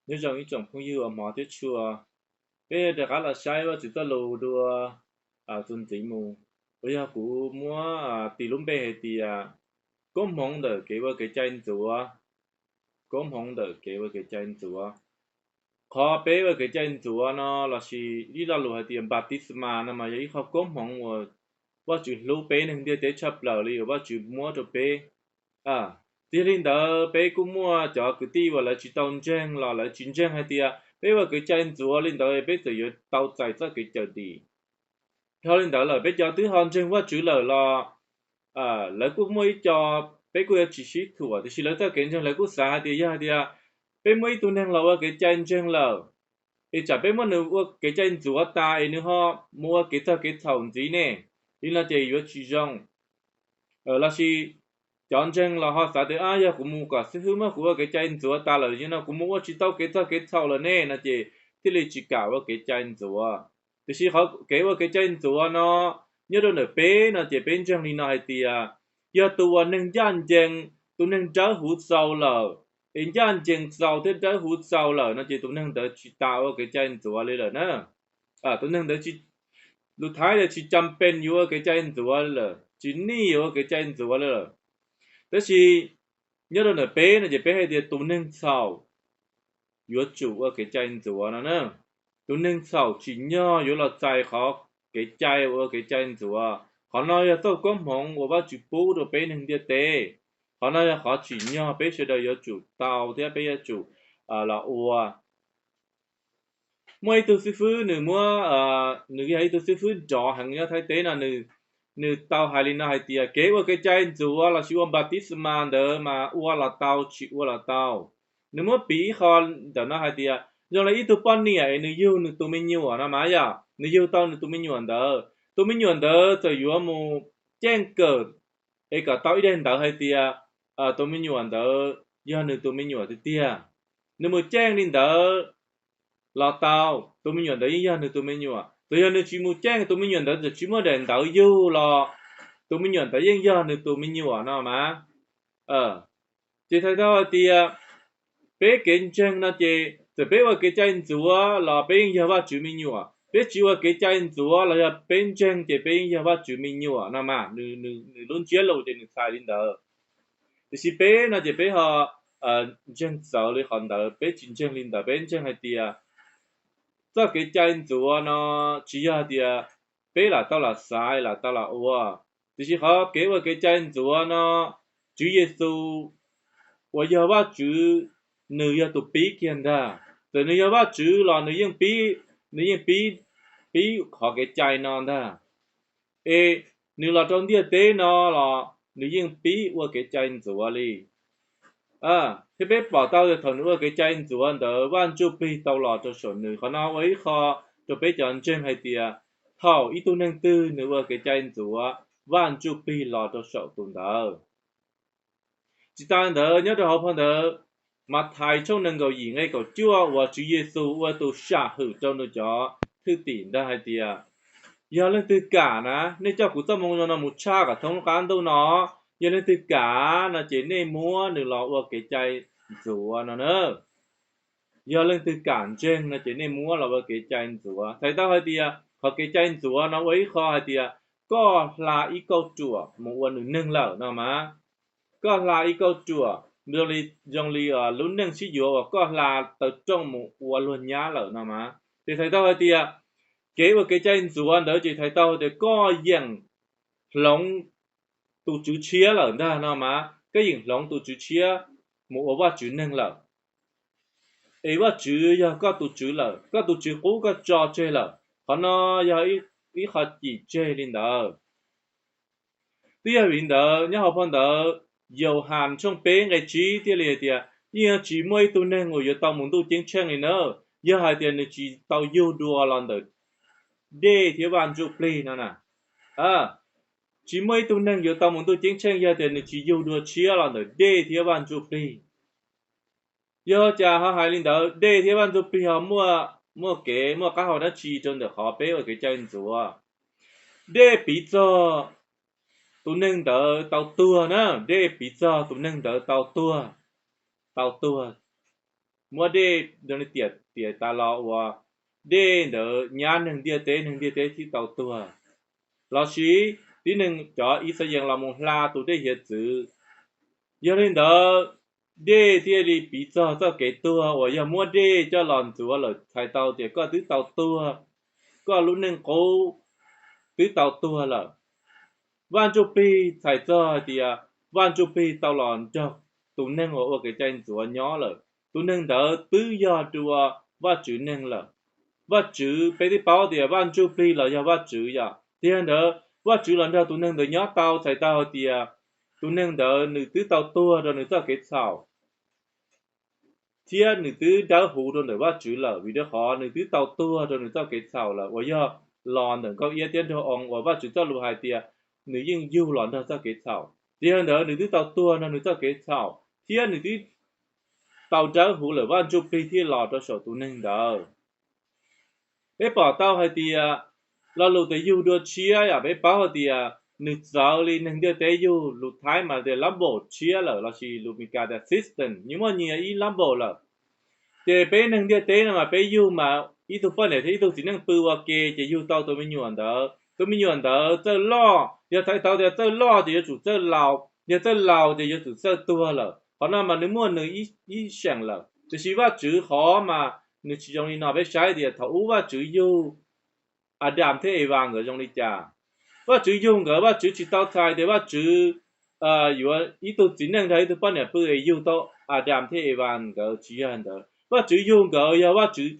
Nyob zoo ib tsoom phooj ywg uas hmov thiab tshua, peb rov qab los saib Vajtswv txoj lus dua txuas ntxiv mus, uas yog kuv muab tis lub npe hais tias koob hmoov ntawm kev ua kev cai ntxuav. Koob hmoov ntawm kev ua kev cai ntxuav. Qhov peb ua kev cai ntxuav no lossis ib lo lus hais tias npatisma no mas yog ib qho koob hmoov uas Vajtswv hlub peb neeg ntiaj teb tshaj plaws li uas Vajtswv muab rau peb. Txij li ntawd peb kuj muaj cov kwv tij uas lawv tsis tau ntseeg los lawv tsis ntseeg hais tias peb ua kev cai ntxuav li ntawd peb txawm yuav tau txais txoj kev cawm dim. Dhau li ntawd lawm peb cov twb ho ntseeg Vajtswv lawm los lawv kuj muaj ib co, peb kuj yuav tsis sib thuam, tiam sis lawv txoj kev ntseeg lawv kuj xav hais tias yog hais tias peb muab ib tug neeg los ua kev cai ntseeg lawm, es tsam peb muab nws ua kev cai ntxuav tas es nws ho mus ua kev txog kev txhaum ntxiv ne, li no ces yuav tsis zoo. Lossis cov ntseeg los ho xav tias yog kuv mus kom xib hwb muab kuv ua kev cai ntxuav tas lawm no kuv mus ua tsis tau kev txog kev txhaum lawm ne no ces thiaj li tsis kam ua kev cai ntxuav. Tiam sis qhov kev ua kev cai ntxuav no nyob rau ntawm peb no ces peb ntseeg li no hais tias yog tus uas neeg ncaj ncees, tus neeg dawb huv txaus lawm, es ncaj ncees txaus thiab dawb huv txaus lawm no ces tus neeg ntawd tsis tas ua kev cai ntxuav li lawm na. Tus neeg ntawd, lus Thaib tias tsis cam pes yuav ua kev cai ntxuav li lawm, tsis nij yuav ua kev cai ntxuav li lawm. Tab sis nyob rau ntawm peb no ces peb hais tias tus neeg txhaum yuav tsum ua kev cai ntxuav no na. Tus neeg txhaum tsim nyog yuav los txais qhov kev cai ua kev cai ntxuav. Qhov no yog txoj koob hmoov uas Vajtswv pub rau peb neeg ntiaj teb. Qhov no yog qhov tsim nyog peb sawv daws yuav tsum tau thiab peb yuav tsum los ua. Muaj ib tug xib fwb nws muab, nws yog ib tug xib fwb nrov heev nyob Thaib teb no, nws tau hais li no hais tias kev ua kev cai ntxuav lossis ua npatisma ntawd mas ua los tau tsis ua los tau. Nws muab piv ib qho ntawm no hais tias zoo li ib tug poj niam es nws yug nws tus me nyuam no mas yom, nws yug tau nws tus me nyuam ntawd, tus me nyuam ntawd txawm yuav mus ceej kawm es kom tau ib daim ntawv hais tias tus me nyuam ntawd yog nws tus me nyuam tiag tiag. Nws mus ceej li ntawd los tau, tus me nyuam ntawd yeej yog nws tus me nyuam. Txawm yog nws tsis mus ceej, tus me nyuam ntawd txawm tsis muaj daim ntawv yug los tus me nyuam ntawd yeej yog nws tus me nyuam no mas. Ces txhais tau hais tias peb kev ntseeg no ces txawm peb ua kev cai ntxuav los peb yeej yog Vajtswv me nyuam, peb tsis ua kev cai ntxuav los yog peb ntseeg ces peb yeej yog Vajtswv me nyuam no mas, nws lub ntsiab lus ces nws txhais li ntawd. Tiam sis peb no ces peb ho ntseeg txawv li qhov ntawd, peb tsis ntseeg li ntawd, peb ntseeg hais tias txoj kev cai ntxuav no tsis yog hais tias peb lam tau lam xav lam tau lam ua, tiam sis qhov kev ua kev cai ntxuav no Tswv Yexus uas yog Vajtswv nws yog tus pib kiag ntag. Txawm nws yog Vajtswv los nws yeej pib, nws yeej pib, pib qhov kev cai no ntag. Es nws los rau ntiaj teb no los nws yeej pib ua kev cai ntxuav li. Thiab peb pom tau tias thaum nws ua kev cai ntxuav ntawd Vaj Ntsujplig tau los rau saum nws. Qhov no ua ib qho rau peb cov ntseeg hais tias thaum ib tug neeg twg nws ua kev cai ntxuav, Vaj Ntsujplig los rau saum tus ntawd. Tsis tas ntawd nyob rau hauv phau ntawv Mathais tshooj nees nkaum yim nqe kaum cuaj uas Tswv Yexus ua tus sam hwm rau nws cov thwj tim ntag hais tias, yog leej twg kam na, nej coj kuv txoj moo zoo no mus tshaj kom thoob lub qab ntuj no, yog leej twg kam no ces nej muab nws los ua kev cai ntxuav no na. Yog leej twg kam ntseeg no ces nej muab los ua kev cai ntxuav. Txhais tau hais tias qhov kev cai ntxuav no ua ib qho hais tias koj hla ib kauj ruam mus ua nws neeg lawm no mas. Koj hla ib kauj ruam zoo li lub neej sib yuav uas koj hla taw rooj mus ua luag nyab lawm no mas. Ces txhais tau hais tias kev ua kev cai ntxuav ntawd ces txhais tau hais tias koj yeem hloov tus tswv tshiab lawm ntag no mas, koj yeem hloov tus tswv tshiab mus ua Vajtswv neeg lawm. Es Vajtswv yog koj tus tswv lawm, koj tus tswv qub koj tso tseg lawm. Qhov no yog ib qho cim tseg li ntawd. Twb yog vim li ntawd nyob hauv phau ntawv Yauhas tshooj peb nqe tsib thiaj li hais tias yeej tsis muaj ib tug neeg uas yuav tau mus ntuj ceeb tsheej li na, yog hais tias nws tsis tau yug dua los ntawm dej thiab Vaj Ntsujplig no na. Tsis muaj ib tug neeg yuav tau mus ntuj ceeb tsheej yog tias nws tsis yug dua tshiab los ntawm dej thiab Vaj Ntsujplig. Yog cas ho hais li ntawd, dej thiab Vaj Ntsujplig ho muaj, muaj kev muaj qab hau dab tsi rau ntawm qhov peb ua kev cai ntxuav? Dej piv txog tus neeg ntawd tau tuag na, dej piv txog tus neeg ntawd tau tuag, tau tuag. muab dej rau nws tiam tiam tas los uas dej ntawd nyab neeg ntiaj teb, neeg ntiaj teb thiaj tau tuag, lossis tib neeg cov Yixalayees los mus hla tus dej hiav txwv. Yog li ntawd, dej thiaj li piv txog txoj kev tuag uas yog muab dej coj los ntxuav lawm txhais tau tias koj twb tau tuag, koj lub neej qub twb tau tuag lawm. Vaj Ntsujplig txhais txog hais tias Vaj Ntsujplig tau los nrog tus neeg uas ua kev cai ntxuav nyob lawm, tus neeg ntawd twb yog dua Vajtswv neeg lawm. Vajtswv, peb twb paub tias Vaj Ntsujplig los yog Vajtswv yom, tiag ntawd Vajtswv los nrog tus neeg ntawd nyob tau txhais tau hais tias tus neeg ntawd nws twb tau tuag rau nws txoj kev txhaum, thiab nws twb dawb huv rau ntawm Vajtswv lawm, vim rau qhov nws twb tau tuag rau nws txoj kev txhaum lawm uas yog los ntawm Nkauj Iab thiab Nraug Oo uas Vajtswv txoj lus hais tias nws yeej yug los nrog txoj kev txhaum. Tiag ntawd nws twb tau tuag nrog nws txoj kev txhaum, thiab nws twb tau dawb huv lawm, Vaj Ntsujplig thiaj los rau saum tus neeg ntawd. Peb pom tau hais tias lo lus tias yug dua tshiab yom, peb paub hais tias nws txawv li neeg ntiaj teb yug, lus Thaib mas tias lab npaum tshiab lawm, lossis lus Meskas tias cistern, nws muaj nyias ib lab npaum lawm. Ces peb neeg ntiaj teb no mas peb yug mas ib tug poj niam thiab ib tug txiv neej pw ua ke ces yug tau tus me nyuam ntawd. Tus me nyuam ntawd txawj loj, yog txhais tau tias txawj loj ces yuav tsum txawj laus, yog txawj laus ces yuav tsum txawj tuag lawm. Qhov no mas nws muaj nws ib seem lawm, tiam sis Vajtswv qhov mas nws tsis zoo li no. Peb saib tias thaum ub Vajtswv yug Adas thiab Evas nkawd zoo li cas. Vajtswv yug nkawd, Vajtswv tsis tau txhais tias Vajtswv yuav ib tug txiv neej nrog ib tug poj niam pw es yug tau Adas thiab Evas nkawd, tsis yog ntawd. Vajtswv yug nkawd yog Vajtswv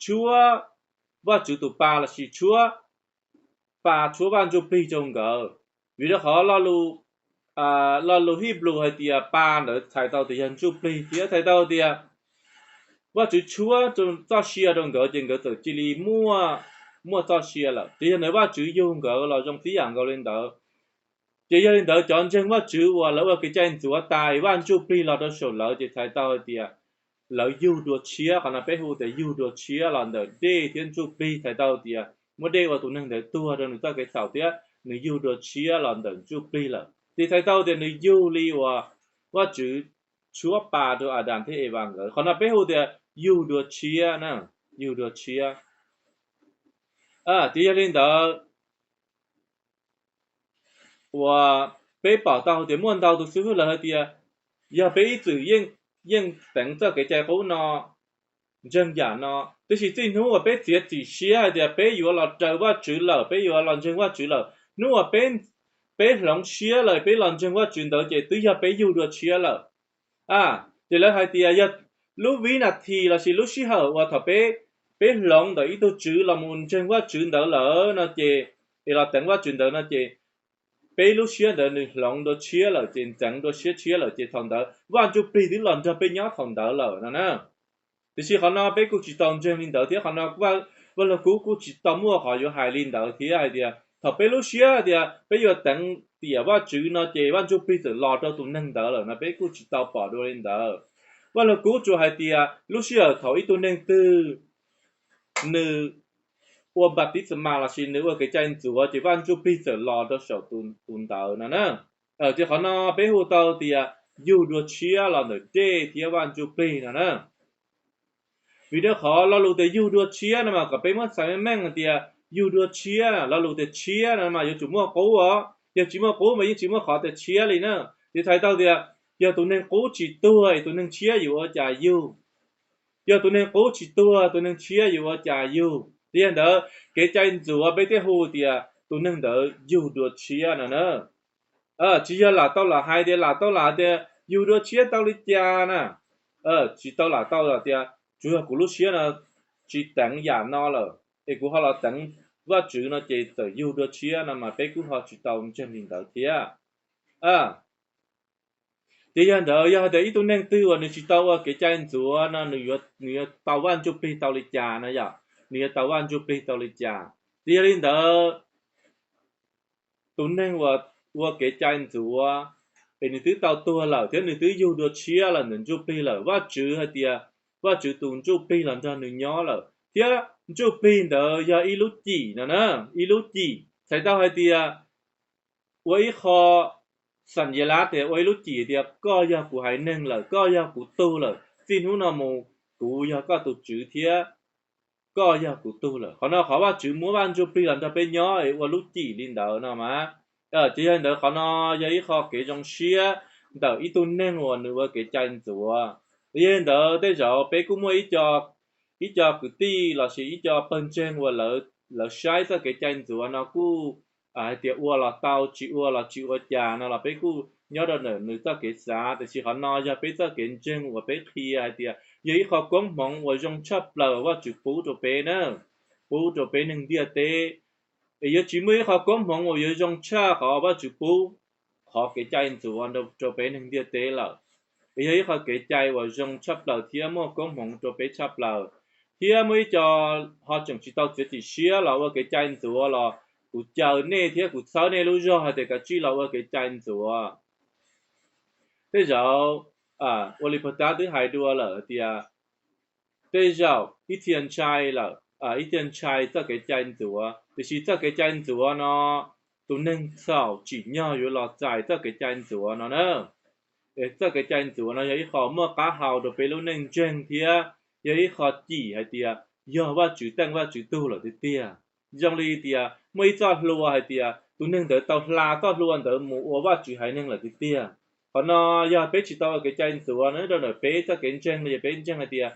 tshuab, Vajtswv tus pa lossis tshuab pa, tshuab Vaj Ntsujplig rau nkawd. Vim rau qhov lo lus Hib Npus hais tias pa ntawd txhais tau tias yog ntsuj plig thiab txhais tau tias Vajtswv tshuab txoj sia rau nkawd ces nkawd txawm cia li muaj, muaj txoj sia lawm. Ces yog ntawd Vajtswv yug nkawd los zoo tib yam nkaus li ntawd. Ces yog li ntawd cov ntseeg Vajtswv uas lawv ua kev cai ntxuav tas Vaj Ntsujplig los rau saum lawv ces txhais tau hais tias lawv yug dua tshiab. Qhov no peb hu tias yug dua tshiab los ntawm dej thiab ntsuj plig, txhais tau tias muab dej ua tus neeg ntawd tuag rau nws txoj kev txhaum thiab nws yug dua tshiab los ntawm ntsuj plig lawm. Ces txhais tau tias nws yug li uas Vajtswv tshuab pa rau Adas thiab Evas nkawd. Qhov no peb hu tias yug dua tshiab na, yug dua tshiab. Ces yog li ntawd uas peb pom tau tias muaj ntau tus xib hwb lawv hais tias yog peb ib txwm yeej teev txoj kev cai qub no, ntseeg yam no, tiam sis txij hnub uas peb txiav txim siab hais tias peb yuav los raws Vajtswv lawm, peb yuav los ntseeg Vajtswv lawm, hnub uas peb, peb hloov siab lawm peb los ntseeg Vajtswv ntawd ces twb yog peb yug dua tshiab lawm. Ces lawv hais tias yog lub vib nas this lossis lub sij hawm uas thaum peb, peb hloov ntawm ib tug tswv los mus ntseeg Vajtswv ntawd lawm no ces, es los teev Vajtswv ntawd no ces peb lub siab ntawd nws hloov dua tshiab lawm ces ntxeev dua siab tshiab lawm ces thaum ntawd Vaj Ntsujplig twb los nrog peb nyob thaum ntawd lawm no na. Tiam sis qhov no peb kuj tsis tau ntseeg li ntawd thiab qhov no Vaj Lug Kub kuj tsis tau muaj qhov yuav hais li ntawd thiab hais tias thaum peb lub siab tias peb yuav teev tiam Vajtswv no ces Vaj Ntsujplig txawm los rau tus neeg ntawd lawm no peb kuj tsis tau pom dua li ntawd. Vaj Lug Kub tsuas hais tias lub sij hawm thaum ib tug neeg twg nws ua npam tib txas mas lossis nws ua kev cai ntxuav ces Vaj Ntsujplig txawm los rau saum tus ntawd no na. Ces qhov no peb hu tau tias yug dua tshiab los ntawm dej thiab Vaj Ntsujplig no na. Vim rau qhov lo lus tias yug dua tshiab no mas kom peb muab xav meej meej hais tias yug dua tshiab, lo lus tias tshiab no mas yuav tsum muaj qub os, yog tsis muaj qub mas yeej tsis muaj qhov tias tshiab li na. Ces txhais tau tias yog tus neeg qub tsis tuag es tus neeg tshiab yuav ua cas yug? Yog tus neeg qub tsis tuag tus neeg tshiab yuav ua cas yug? Ces yog ntawd kev cai ntxuav peb thiaj hu tias tus neeg ntawd yug dua tshiab no na. Tsis yog lam tau lam hais tias lam tau lam tias yug dua tshiab tau li cas na. Tsis tau lam tau lam tias tsuas yog kuv lub siab no tsis teev yam no lawm es kuv ho los teev Vajtswv no ces txawm yug dua tshiab no mas peb kuj ho tsis tau ntseeg li ntawd thiab. Ces yog ntawd yog hais tias ib tug neeg twg uas nws tsis tau ua kev cai ntxuav no nws yuav tau Vaj Ntsujplig tau li cas no yom? Nws yuav tau Vaj Ntsujplig tau li cas? Ces yog li ntawd tus neeg uas ua kev cai ntxuav es nws twb tau tuag lawm thiab nws twb yug dua tshiab lawm ntawm Ntsuj Plig lawm, Vajtswv hais tias Vajtswv tus Ntsuj Plig los nrog nws nyob lawm, thiab Ntsuj Plig ntawd yog ib lub cim no na, ib lub cim txhais tau hais tias ua ib qho xam yas lab tias ua ib lub cim tias koj yog kuv haiv neeg lawm, koj yog kuv tug lawm, txij hnub no mus kuv yog koj tus Tswv thiab koj yog kuv tug lawm. Qhov no qhov Vajtswv muab Vaj Ntsuj Plig los nrog peb nyob es ua lub cim li ntawd no mas. Ces yog li ntawd qhov no yog ib qho kev zoo siab ntawm ib tug neeg uas nws ua kev cai ntxuav. Yog li ntawd tej zaum peb kuj muaj ib co kwv tij lossis ib co pawg ntseeg uas lawv saib txoj kev cai ntxuav no kuj hais tias ua los tau, tsis ua los tsis ua cas no los peb kuj nyob rau ntawm nws txoj kev xav. Tiam sis qhov no yog peb txoj kev ntseeg uas peb qhia hais tias yog ib qho koob hmoov uas zoo tshaj plaws Vajtswv pub rau peb na, pub rau peb neeg ntiaj teb. Es yuav tsis muaj ib qho koob hmoov uas yuav zoo tshaj qhov Vajtswv pub qhov kev cai ntxuav rau peb neeg ntiaj teb lawm. Es yog ib qho kev cai uas zoo tshaj plaws thiab muaj koob hmoov rau peb tshaj plaws. Thiab muaj ib co ho tseem tsis tau txiav txim siab los ua kev cai ntxuav los kuv caw nej thiab kuv txhawb nej lub zog hais tias kav tsij los ua kev cai ntxuav. Tej zaum ua li pog tab twb hais dua lawm tias tej zaum ib txhia ntshai lawm, ib txhia ntshai txoj kev cai ntxuav, tiam sis txoj kev cai ntxuav no tus neeg txhaum tsim nyog yuav los txais txoj kev cai ntxuav no na. Txoj kev cai ntxuav no yog ib qho muaj qab hau rau peb lub neej ntseeg thiab yog ib qho cim hais tias yog Vajtswv teej Vajtswv tug lawm tiag tiag. Zoo li tias muaj ib txoj hlua hais tias tus neeg ntawd tau hla txoj hlua ntawd mus ua Vajtswv haiv neeg lawm tiag tiag. Qhov no yog peb tsis tau ua kev cai ntxuav no nyob rau ntawm peb txoj kev ntseeg no ces peb ntseeg hais tias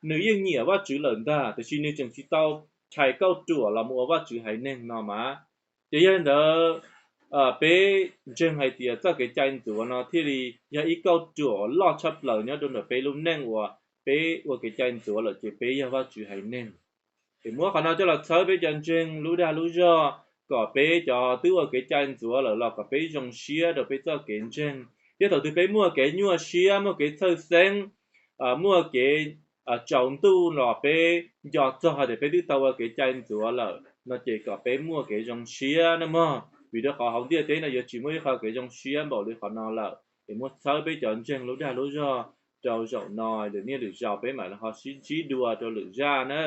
nws yeej nyiam Vajtswv lawm ntag, tiam sis nws tseem tsis tau chais kauj ruam los mus ua Vajtswv haiv neeg no mas. Ces yog li ntawd peb ntseeg hais tias txoj kev cai ntxuav no thiaj li yog ib kauj ruam loj tshaj plaws nyob rau ntawm peb lub neej uas peb ua kev cai ntxuav lawm ces peb yog Vajtswv haiv neeg. Es muab qhov no coj los txhawb peb cov ntseeg lub dag lub zog kom peb cov twb ua kev cai ntxuav lawm los kom peb zoo siab rau peb txoj kev ntseeg. Thiab thaum twg peb muaj kev nyuaj siab, muaj kev txhawj xeeb, muaj kev tsaus ntuj los peb nco txog hais tias peb twb tau ua kev cai ntxuav lawm no ces kom peb muaj kev zoo siab nawb mog, vim rau qhov hauv ntiaj teb no yuav tsis muaj ib qho kev zoo siab npaum li qhov no lawm. Es muab txhawb peb cov ntseeg lub dag lub zog rau zaum no, lwm niaj lwm zaus peb mam li ho sib ntsib dua rau lwm zaj na.